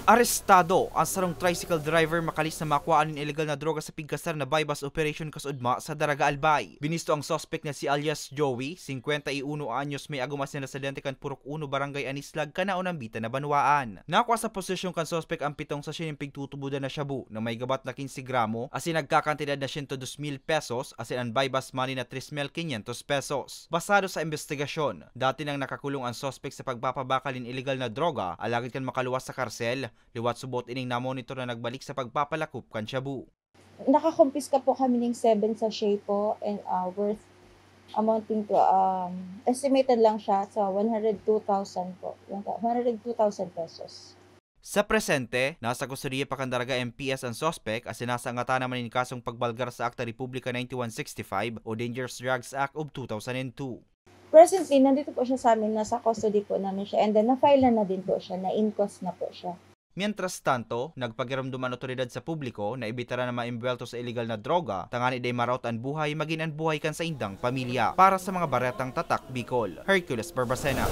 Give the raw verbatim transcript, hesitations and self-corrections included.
Arestado ang sarong tricycle driver makalis na makuhaan nin illegal na droga sa pigkasar na buy-bust operation kasudma sa Daraga, Albay. Binisto ang suspek na si alias Joey, singkwenta y uno anyos, may agom asin residente kan Purok Uno, Barangay Anislag, kan naunambitan na banwaan. Nakua sa posesyon kan suspek ang pitong sachet nin pigtutubodan na shabu na may gabat na quince gramo asin nagkakantidad na siyento dos mil pesos asin an buy-bust money na tres mil quinientos pesos. Basado sa imbestigasyon, dati nang nakakulong ang suspek sa pagpapabakal nin illegal na droga, alagad kan makaluwas sa karsel, liwat subot ining namonitor na nagbalik sa pagpapalakop kan shabu. Nakakumpiska po kami ning seven sachet po and, ah, worth amounting to, um, estimated lang siya sa one hundred two thousand po, yung ta-, one hundred two thousand pesos. Sa presente, nasa kustodiya pa kan Daraga M P S ang suspek asin nasa angatan naman nin kasong pagbalgar sa Akta Republika ninety-one sixty-five o Dangerous Drugs Act of two thousand two. Presently, nandito po siya sa amin, nasa custody po namin siya, and then na-file na, na din po siya, na-inquest na po siya. Mientras tanto, nagpagiromdom an otoridad sa publiko na ibitaran na maimbwelto sa illegal na droga, tangani dai maraot an buhay, magin an buhay kan saindang pamilya. Para sa mga baretang Tatak Bicol, Hercules Barbacena.